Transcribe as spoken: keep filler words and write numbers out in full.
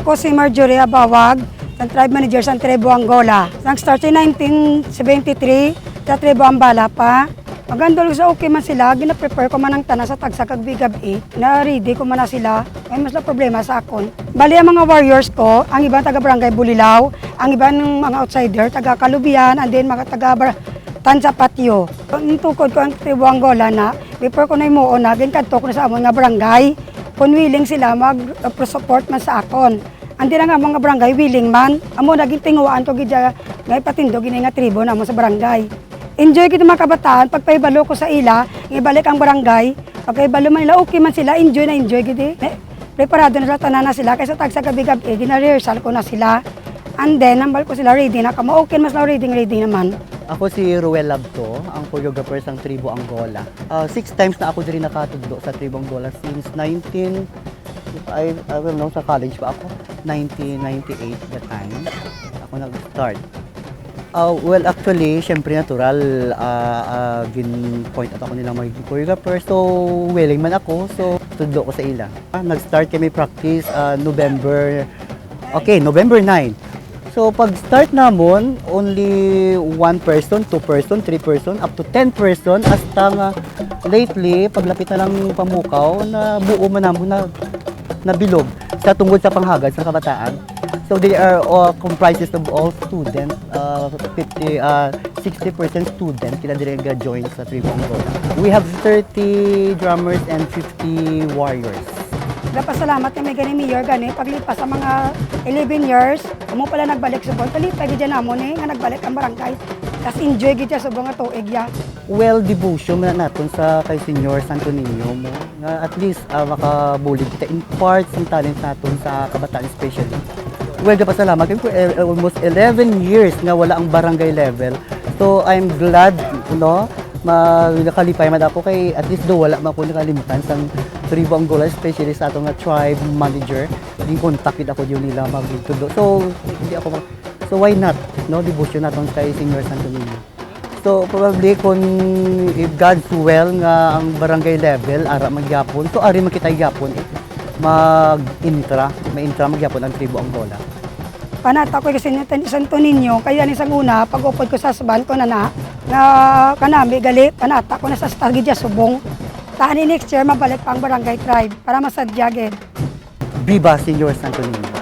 Ako si Marjorie Abawag, ang tribe manager sa Tribo Angola. Nag-start sa nineteen seventy-three, sa Tribo Ambala pa. Magandol sa okay man sila, gina-prepare ko man ang tanan sa tagsa kag gab-i. Na ready ko man na sila. May mas na problema sa akon. Bali ang mga warriors ko, ang iban taga Barangay Bulilao, ang iban mga outsider, taga Kalubian, and then mga taga Bar-, Tansa Patio. Ang tukod ko ang Tribo Angola na, before ko na himuon na, ginkadto ko na sa amon nga barangay, kung willing sila mag-support man sa akon. Ang dira nga mga barangay, willing man. Amo naging tinguhaan ko gid siya nga ipatindog ini nga tribo namo sa barangay. Enjoy gid ang mga kabataan, pagpahibalo ko sa ila, nga ibalik ang barangay. Pagpahibalo man nila, okay man sila, enjoy na enjoy gid eh. Preparado na sila, tanan na sila, kaysa tagsa gab-i gab-i, gina-rehearsal ko na sila. And then, hambal ko sila, ready na kamo, okay mas na ready, ready naman. Ako si Ruel Labto, ang choreographer sang Tribo Angola. Ah, six times na ako diri nakatudlo sa Tribo Angola since nineteen, if I, I will know, sa college pa ako, nineteen ninety-eight the time ako nag-start. Ah, well, actually, syempre natural, ah, ah, gin-point out ako nilang magiging choreographer. So, willing man ako. So, tudlo ko sa ila. Ah, nag-start kami practice, ah, November, okay, November nine. So, pag-start namon, only one person, two person, three person, up to ten person. Hasta nga lately, paglapit na lang pamukaw, na buo man namon na, na bilog sa tungod sa panghagad sa kabataan. So, they are all comprises of all students, uh, fifty, uh, sixty percent student kita diri ga-join sa Tribo Angola. We have thirty drummers and fifty warriors. Gapasalamat kami gani, Mayor, gani paglipas sa mga eleven years, amo pala nagbalik subong. Kalipay gid namon eh, nga nagbalik ang barangay. Tas enjoy gid siya subong nga tuig ya. Well, devotion man naton sa kay Señor Santo Niño mo, nga at least, ah, makabulig kita, impart sang talent naton sa kabataan especially. Well, gapasalamat kami for, eh, almost eleven years nga wala ang barangay level. So, I'm glad, no, ma-, nakalipay man ako kay at least do wala man ako nakalimtan sang Tribo Angola, especially sa aton nga tribe manager. Gin-contact gid ako yun nila magtudlo. So, hindi ako mag-, so why not, no, devotion naton kay Señor Santo Niño. So, probably, kung if God's will nga ang barangay level, ara man gyapon, so ari man kita gyapon, eh, mag-intra, may intra man gyapon ang Tribo Angola. Panata ko kasi ni Tan-, Santo Niño, kaya ni sang una, pag-upod ko sa husband ko na na, nga kanami gali, panata ko na sa stagidya subong. Tani next year, mabalik pa ang barangay tribe para masadya gid. Viva Señor Santo Niño!